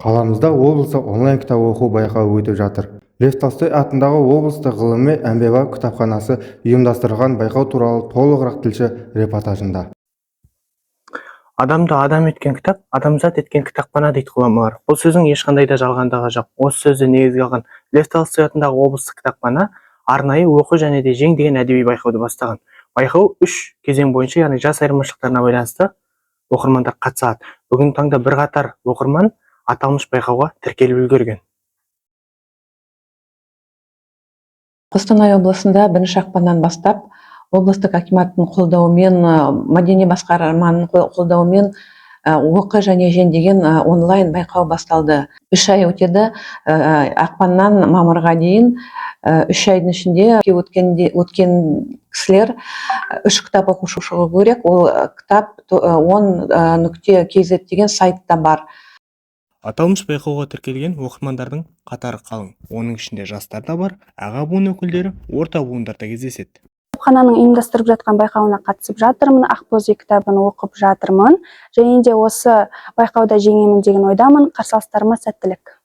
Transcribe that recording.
Қаламызда облыстық онлайн кітап оқу байқауы өтіп жатыр. Лев Толстой атындағы облыстық ғылыми әмбебап кітапханасы ұйымдастырған байқау туралы толығырақ тілші репортажында. Адамды адам еткен кітап, адамзат еткен кітапхана дейді ғұламалар. Бұл сөздің ешқандай да жалғандығы жоқ. Осы сөзді негізге алған Лев Толстой атындағы облыстық кітапхана арнайы «Оқы және де жең» деген әдеби байқауды бастаған. Байқау үш кезең бойынша, яғни жас айырмашылықтарына байланысты оқырмандар қатыса алады. Бүгінгі таңда бірқатар оқырман аталмыш байқауға тіркеліп үлгерген. Қостанай облысында 1 ақпаннан бастап облыстық акиматтың қолдауымен, мәдени басқарманың қолдауымен «Оқы және жең» деген онлайн байқау басталды. 3 ай өтеді, ақпаннан мамырға дейін. 3 айдың ішінде өткен кісілер үш кітап оқып шығу керек. Ол кітап 10.kz деген сайтта бар. Аталмыш байқауға тіркелген оқырмандардың қатары қалың. Оның ішінде жастар да бар, аға буын өкілдері, орта буындар да кездеседі. Кітапхананың ұйымдастырып жатқан байқауына қатысып жатырмын. «Ақбоз үй» кітабын оқып жатырмын және де осы байқауда жеңемін деген ойдамын. Қарсыластарыма сәттілік!